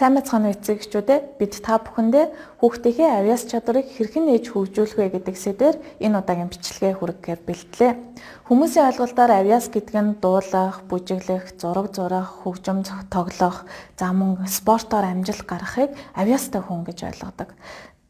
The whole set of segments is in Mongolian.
Сайн байцгаана уу эцэг эхчүүдээ. Бид та бүхэндээ хүүхдийнхээ авьяас чадварыг хэрхэн нээж хөгжүүлэх вэ гэдэг сэдвээр энэ удаагийн бичлэгээ хүргэхээр бэлтлээ. Хүмүүсийн ойлголтоор авьяас гэдэг нь дуулах, бүжиглэх, зураг зурах, хөгжим тоглох, за мөн спортоор амжилт гаргахыг авьяастай хүн гэж ойлгодог.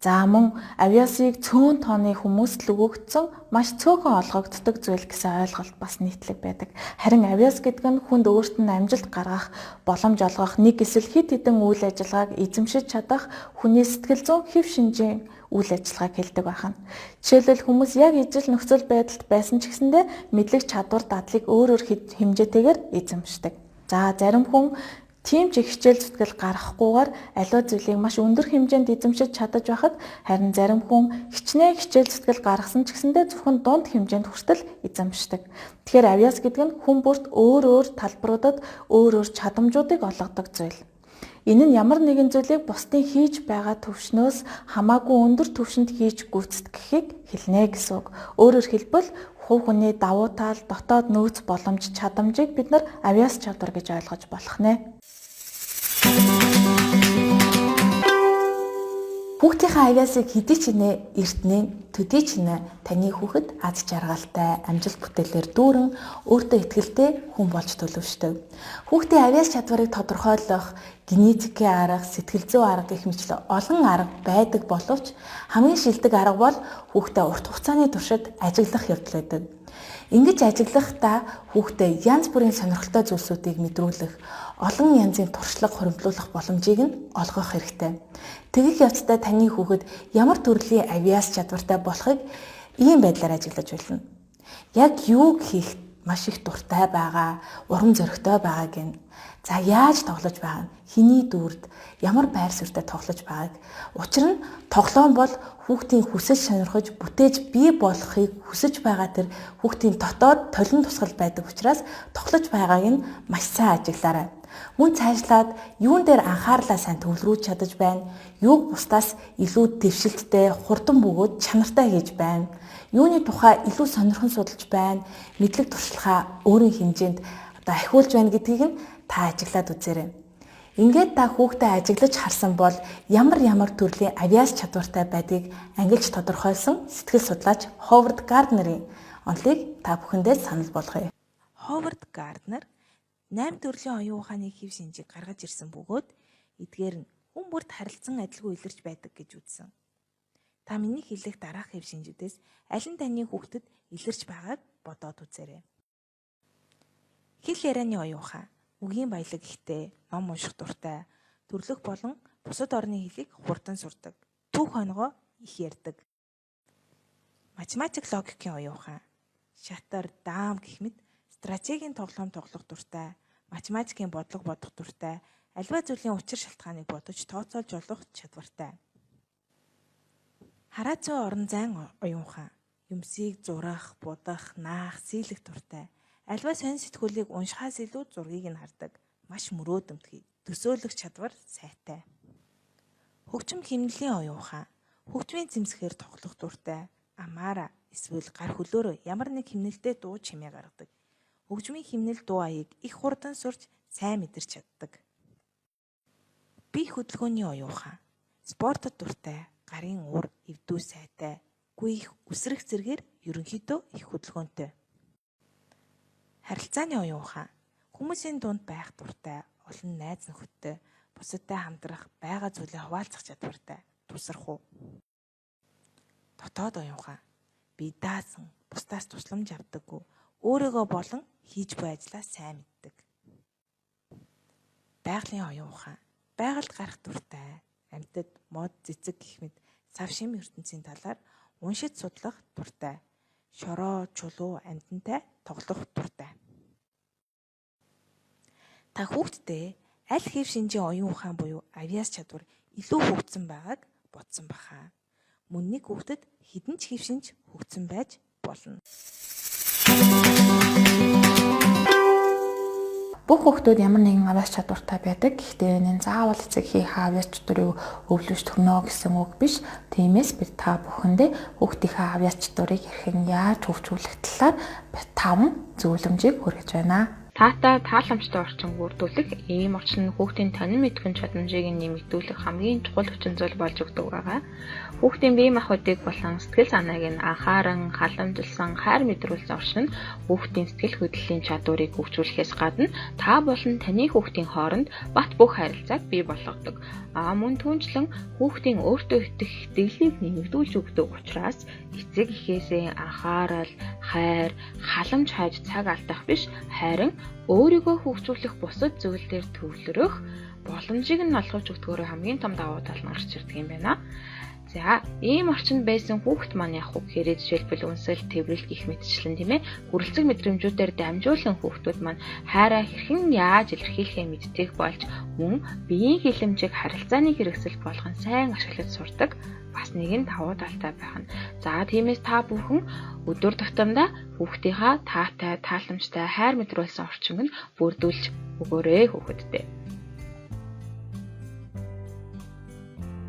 За мөн авьяасыг цөөн тооны хүмүүст л өгөгдсөн маш цөөхөн олгогддог зүйл гэсэн ойлголт бас нийтлэг байдаг. Харин авьяас гэдэг нь хүнд өөрт нь амжилт гаргах, боломж олгох нэг эсвэл хэд хэдэн үйл ажиллагааг эзэмшиж чадах хүний сэтгэл зүйн хэв шинжийн үйл ажиллагааг хэлдэг байна. Жишээлбэл, хүмүүс яг ижил нөхцөл байдалд байсан ч гэсэндээ мэдлэг, чадвар, дадлыг өөр өөр хэмжээтэйгээр эзэмшдэг. За, зарим хүн тийм ч их хичээл зүтгэл гаргахгүйгээр аливаа зүйлийг маш өндөр хэмжээнд эзэмшиж чадаж байхад, харин зарим хүн хичнээн хичээл зүтгэл гаргасан ч гэсэндээ зөвхөн дунд хэмжээнд хүртэл эзэмшдэг. Тэгэхээр авьяас гэдэг нь хүн бүрт өөр өөр талбаруудад өөр өөр чадамжуудыг олгодог зүйл. Энэ нь ямар нэгэн зүйлийг бусдын хийж байгаа түвшнөөс хамаагүй өндөр түвшинд хийж гүйцэтгэхийг хэлнэ гэсэн үг. Өөрөөр хэлбэл, хувь хүний давуу тал, дотоод нөөц боломж, чадамжийг бид нар авьяас чадвар гэж ойлгож болох нэ. Хүүхдийнхээ авьяасыг хэдий ч нэ эртнээ төдий ч нэ таны хүүхэд аз жаргалтай, амжилт бүтээлээр дүүрэн, өөртөө итгэлтэй хүн болж төлөвшдөг. Хүүхдийн авьяас чадварыг тодорхойлох генетикийн арга, сэтгэл зүйн арга гэх мэтлэн олон арга байдаг боловч хамгийн шилдэг арга бол хүүхдээ урт хугацааны туршид ажиглах явдал байдаг. Ингэж ажиглахдаа хүүхдээ янз бүрийн сонирхолтой зүйлсүүдийг мэдрүүлэх, олон янзын туршлага хуримтлуулах боломжийг нь олгох хэрэгтэй. Тэгэх явцдаа таны хүүхэд ямар төрлийн авьяас чадвартай болохыг ийм байдлаар ажиглаж болно. Яг юуг хийх маш их дуртай байгаа, урам зоригтой байгааг нь. За, яаж тоглож байгаа нь, хэний дүрд, ямар байр суурьтай тоглож байгааг. Учир нь тоглоом бол хүүхдийн хүсэл сонирхож бүтээж бий болохыг хүсэж байгаа тэр хүүхдийн дотоод толин тусгал байдаг учраас тоглож байгааг нь маш сайн ажиглаарай. Мөн цаашлаад юун дээр анхаарлаа сайн төвлөрүүлж чадаж байна, юуг бусдаас илүү дэвшилттэй, хурдан бөгөөд чанартай хийж байна, юуны тухай илүү сонирхон судалж байна, мэдлэг туршлагаа өөрийн хэмжээнд одоо ахиулж байна гэдгийг нь та ажиглаад үзээрэй. Ингээд та хүүхдээ ажиглаж харсан бол ямар ямар төрлийн авьяас чадвартай байдгийг ангилж тодорхойлсон сэтгэл судлаач Ховард Гарднерийн онолыг та бүхэндээ санал болгоё. Ховард Гарднер 8 төрлийн оюун ухааны хэв шинжийг гаргаж ирсэн бөгөөд эдгээр нь хүн бүрт харилцан адилгүй илэрч байдаг гэж үзсэн. Та миний хэлэх дараах хэв шинжүүдээс аль нь таны хүүхдэд илэрч байгааг бодоод үзээрэй. Хэл ярианы оюун ухаан, үгийн баялаг ихтэй, ном унших дуртай, төрлөх болон бусад орны хэлийг хурдан сурдаг, түүх оногоо их ярьдаг. Математик логикийн оюун ухаан, шатар, даам гэх мэт стратегийн тоглоом тоглох дуртай, математикийн бодлого бодох дуртай, аливаа зүйлийн учир шалтгааныг бодож тооцоолж олох чадвартай. Хараа зүйн орон зайн оюун ухаан, юмсыг зурах, будах, наах, сийлэх дуртай. Аливаа сонин сэтгүүлийг уншихаас илүү зургийг нь хардаг. Маш мөрөөдөмтгий, төсөөлөх чадвар сайтай. Хөгжим хэмнэлийн оюун ухаан, хөгжмийн зэмсгээр тоглох дуртай, амаараа эсвэл гар хөлөөрөө ямар нэг хэмнэлтэд дуу чимээ гаргадаг. Хөгжмийн хэмнэл дуу аяыг их хурдан сурч сайн мэдэрч чаддаг. Бие хөдөлгөөний оюун ухаан, спортод дуртай, гарын ур, эвдүү сайтай, гүйх, үсрэх зэргээр ерөнхийдөө их хөдөлгөөнтэй. Харилцааны оюун ухаан, хүмүүсийн дунд байх дуртай, олон найз нөхөдтэй, бусадтай хамтрах, байгаа зүйлээ хуваалцах чадвартай, тусархуу. Дотоод оюун ухаан, бие даасан, бусдаас тусламж авдаггүй, өөрийгөө болон хийж буй ажлаа сайн мэддэг. Байгалийн оюун ухаан, байгальд гарах дуртай, амьтад, мод, цэцэг гэх мэт сав шим ертөнцийн талаар уншиж судлах дуртай, шороо, чулуу, амьтантай тоглох дуртай. Та хүүхддээ аль хэв шинжийн оюун ухаан буюу авьяас чадвар илүү хөгжсөн байгааг бодсон баха. Мөн нэг хүүхдэд хэдэн ч хэв шинж хөгжсөн байж болно. Бүх хүүхдүүд ямар нэгэн авьяас чадвартай байдаг. Гэхдээ энэ нь заавал эцэг эхийнхээ авьяас чадварыг өвлөж төрнө гэсэн үг биш. Тиймээс бид та бүхэндээ хүүхдийнхээ авьяас чадварыг хэрхэн яаж хөгжүүлэх талаар 5 зөвлөмжийг хүргэж байна. Таатай тааламжтай орчин бүрдүүлэх, ийм орчин нь хүүхдийн танин мэдхүйн чадамжийг нэмэгдүүлэх хамгийн чухал хүчин зүйл болж өгдөг байгаа. Хүүхдийн бие махбодыг болон сэтгэл санааг нь анхааран, халамжилсан, хайр мэдрүүлсэн орчин нь хүүхдийн сэтгэл хөдлөлийн чадварыг хөгжүүлэхээс гадна та болон таны хүүхдийн хооронд бат бөх харилцааг бий болгодог. Мөн түүнчлэн хүүхдийн өөртөө итгэх итгэлийг нэмэгдүүлж өгдөг учраас эцэг эхээсээ анхаарал, хайр, халамж хайж цаг алдах биш, харин өөрийгөө хөгжүүлэх бусад зүйл дээр төвлөрөх боломжийг нь олгож өгдгөөрөө хамгийн том давуу тал нь гарч ирдэг юм байна. За, ийм орчинд байсан хүүхэд маань яг уу гэхээр жишээлбэл үнсэл, тэврэл гих мэтчлэн тийм хүрэлцэг мэдрэмжүүдээр дамжуулан хүүхдүүд маань хайраа хэрхэн яаж илэрхийлэхээ мэддэг болж мөн биеийн хилэмжийг харилцааны хэрэгсэл болгон сайн ашиглаж сурдаг. Бас нэг нь давуу талтай байх нь. За, тиймээс та бүхэн өдөр тутамдаа хүүхдийнхаа таатай, тааламжтай, хайр мэдрүүлсэн орчинг нь бүрдүүлж өгөөрэй хүүхэддээ.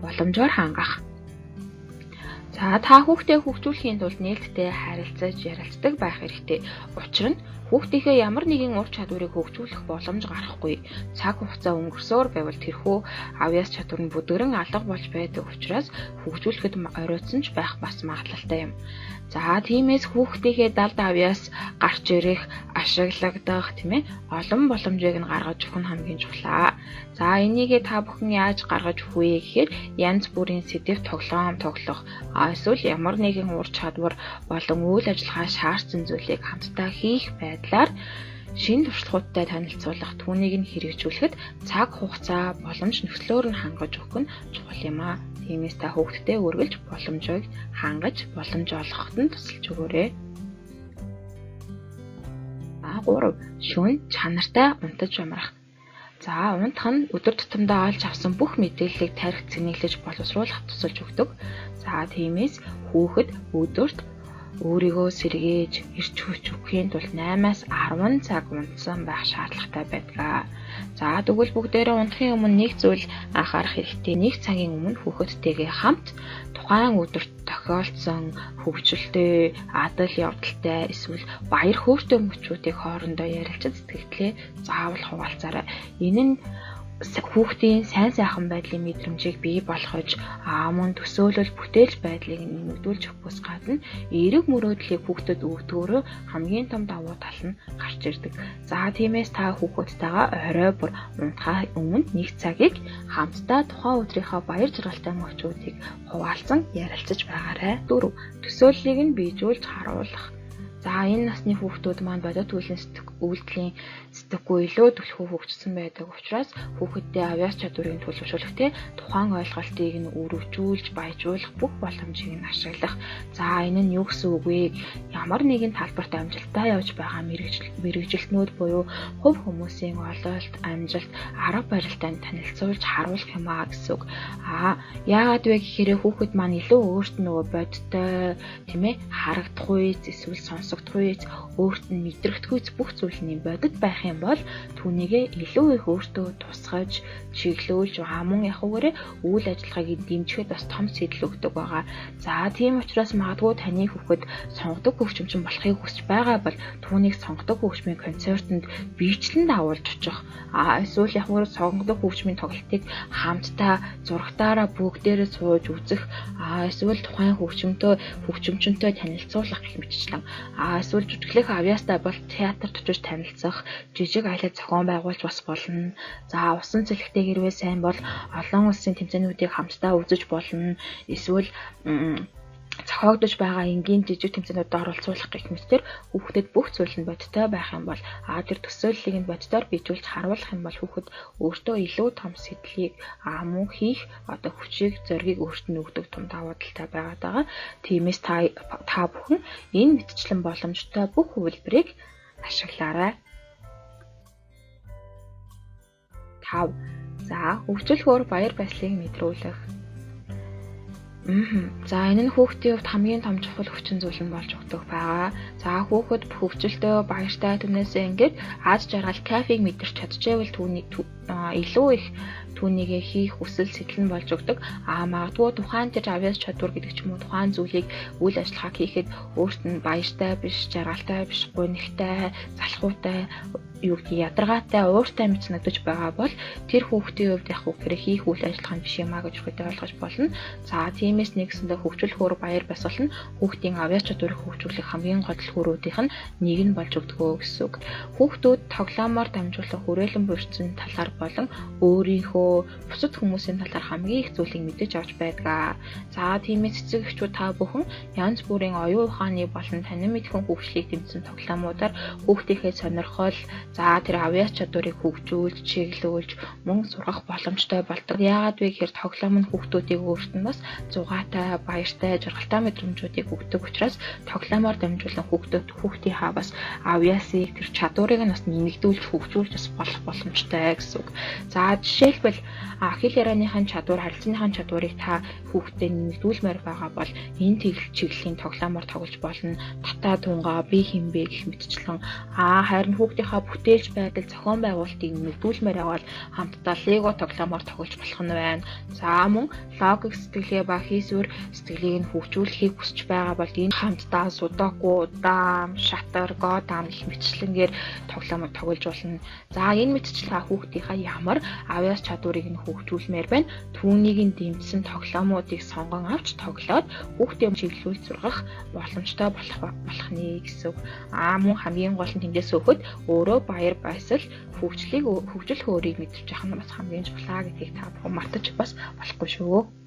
Боломжоор хангах. За, та хүүхдээ хөгжүүлэхийн тулд нээлттэй харилцаж ярилцдаг байх хэрэгтэй. Учир нь хүүхдийнхээ ямар нэгэн ур чадварыг хөгжүүлэх боломж гарахгүй. Цаг хугацаа өнгөрсөөр байвал тэрхүү авьяас чадвар нь бүдгэрэн алга болж байдаг учраас хөгжүүлэхэд оройтсон ч байх бас магадлалтай юм. За, тиймээс хүүхдийнхээ далд авьяас гарч ирэх, ашиглагдах тийм олон боломжийг нь гаргаж өгөх нь хамгийн чухлаа. За, энийгээ та бүхэн яаж гаргаж өгөх вэ гэхээр янз бүрийн сэдэв тоглоом тоглох, эсвэл ямар нэгэн ур чадвар болон үйл ажиллагаа шаардсан зүйлийг хамтдаа хийх байдлаар шинэ туршлагуудтай танилцуулах, түүнийг нь хэрэгжүүлэхэд цаг хугацаа, боломж нөхцлөөр нь хангаж өгөх нь чухал юм аа. Тиймээс та хүүхдтэй үргэлж боломжийг хангаж, боломж олгоход нь тусалж өгөөрэй. 3. Шөнө чанартай унтаж амрах. За, унтах нь өдөр тутамдаа олж авсан бүх мэдээллийг тархи цэнэглэж боловсруулах тусалж өгдөг. За, тиймээс хүүхэд өдөрт өөрийгөө сэргээж, эрч хүч өгөхийн тулд 8-аас 10 цаг унтсан байх шаардлагатай байдаг. За, тэгвэл бүгдээрээ унтахын өмнө нэг зүйл анхаарах хэрэгтэй. Нэг цагийн өмнө хүүхэдтэйгээ хамт тухайн өдөрт тохиолдсон хөгжилтэй, адал явдалтай эсвэл баяр хөөртэй мөчүүдийг хоорондоо ярилцаж сэтгэлдээ заавал хуваалцаарай. Энэ нь хүүхдийн сайн сайхан байдлын мэдрэмжийг бий болгож, мөн төсөөлөл бүтээлч байдлыг нэмэгдүүлж өгөхөөс гадна эерэг мөрөөдлийг хүүхдэд өгдөгөөрөө хамгийн том давуу тал нь гарч ирдэг. За, тиймээс та хүүхэдтэйгээ орой бүр унтахаа өмнө нэг цагийг хамтдаа тухайн өдрийнхөө баяр жаргалтай мөчүүдийг хуваалцан ярилцаж байгаарай. 4. Төсөөллийг нь биежүүлж харуулах. За, энэ насны хүүхдүүд маань бодит үйлдэлийн сэтгэхгүй илүү түлхүү хөгжсөн байдаг учраас хүүхэддээ авьяас чадварыг төлөвшүүлэхдээ тухайн ойлголтыг нь өргөжүүлж, баяжуулах бүх боломжийг нь ашиглах. За, энэ нь юу гэсэн үг вэ? Ямар нэгэн талбарт амжилттай явж байгаа мэргэжилтнүүд буюу хувь хүмүүсийн ололт, амжилт, арга барилтай танилцуулж харуулах юм аа гэсэн үг. Яагаад вэ гэхээр хүүхэд маань илүү өөрт нь нөгөө бодиттой, тийм харагдах үе, эсвэл сонсогдох үе, өөрт нь мэдрэгдэх бүх зүйл нь бодит байх юм бол түүнийгээ илүү их өөртөө тусгаж, чиглүүлж, мөн явахгүйгээр үйл ажиллагааг дэмжихэд бас том сэтэл өгдөг байгаа. За, тийм учраас магадгүй таны хүүхэд сонгодог хөгжимчин болохыг хүсэж байгаа бол түүнийг сонгодог хөгжмийн концертод биечлэн дагуулж очих. Эсвэл явахгүйгээр сонгодог хөгжмийн тоглолтыг хамтдаа зурагтаараа бүгдээрээ сууж үзэх. Эсвэл тухайн хөгжимчөнтэй танилцуулах гэх мэтчлэн. Эсвэл жүжиглэх авьяастай бол театрт очиж танилцах, жижиг аялал зохион байгуулж бас болно. За, усан цэлхтэй хэрвээ сайн бол олон улсын тэмцээнүүдийг хамтдаа үзэж болно. Эсвэл зохиогдож байгаа энгийн жижиг тэмцээнүүдэд оролцуулах гэх мэтээр хүүхдэд бүх зүйл нь бодиттой байх юм бол тэр төсөөллийг нь бодитоор биежүүлж харуулах юм бол хүүхэд өөртөө илүү том сэтлийг мөн хийх одоо хүчийг, зоригийг өөрт нь өгдөг том давуу талтай байгаад байгаа. Тиймээс та бүхэн энэ мэтчлэн боломжтой бүх хувилбарыг ашиглаарай. 5. За, хөгжил хөөр баяр баясгалыг мэдрүүлэх. За, энэ нь хүүхдийн хувьд хамгийн том чухал хүчин зүйл нь болж өгдөг байгаа. За, хүүхэд хөгжилтэй, баяртай түүнээсээ ингээд аз жаргал, кайфыг мэдэрч чадчихвэл түүний илүү их түүнийгээ хийх хүсэл сэтгэл нь болж өгдөг. А магадгүй тухайн тэр авьяас чадвар гэдэг ч юм уу тухайн зүйлийг үйл ажиллагааг хийхэд өөрт нь баяртай биш, жаргалтай биш, гунигтай, залхуутай, юу гэдгийг ядаргаатай, ууртай мэт санагдаж байгаа бол тэр хүүхдийн хувьд яг тэр хийх үйл ажиллагаа нь биш юм а гэж үхэдэ ойлгож болно. За тиймээс нэгсэндээ хөгжил хөөр баяр баясгал нь хүүхдийн авьяас чадварыг хөгжүүлэх хамгийн гол хөрүүдийнх нь нэг нь болж өгдөгөө гэсэн үг. Хүүхдүүд тоглоомоор дамжуулах хүрээлэн буурчин талаар болон өөрийнхөө бусад хүмүүсийн талаар хамгийн их зүйлийг мэдэж авч байдаг. За тиймээс эцэг эхчүүд та бүхэн янз бүрийн оюун ухааны болон танин мэдхэн хөгжлийг дэмжсэн тоглоомуудаар хүүхдийнхээ сонирхол, за тэр авьяас чадварыг хөгжүүлж, чиглүүлж, мөн сургах боломжтой болдог. Яагаад вэ гэхээр тоглоом нь хүүхдүүдийг өөрт нь бас зугаатай, баяртай, жаргалтай мэдрэмжүүдийг өгдөг учраас тоглоомоор дамжуулан хүүхдийнхаа бас авьяасыг, тэр чадварыг нь бас нэмэгдүүлж, хөгжүүлж бас болох боломжтой гэсэн үг. За жишээлбэл хэл ярианыхаа чадвар, харилцааныхаа чадварыг та хүүхдэд нэмэгдүүлмээр байгаа бол энэ чиглэлийн тоглоомоор тоглож болно. Татаа тунгаа, би хин бэ гэх мэтчлэн. Харин хүүхдийнхаа бүтээлч байдал, зохион байгуулалтыг нэмэгдүүлмээр байгаа бол хамтдаа лего тоглоомоор тоглож болох нь байна. За мөн логик сэтгэлгээ ба хийсвэр сэтгэлийг нь хөгжүүлэхийг хүсэж байгаа бол энэ хамтдаа судоку, дам, шатар, годам гэх мэтчлэнгээр тоглоомоор тоглож болно. За энэ мэтчлэн хүүхдийнхаа ямар авьяас чадварыг нь хөгжүүлмээр байна. Түүнийг нь дэмжсэн тоглоомуудыг сонгон авч тоглоод хүүхдээ чиглүүлж сургах боломжтой болох нэ гэсэн үг. Мөн хамгийн гол нь тэндээс өөхөд өөрөө баяр баясгал хөгжил хөөрийг мэдэрч явах нь бас хамгийн чухлаа гэдгийг та бүхэн мартаж бас болохгүй шүү.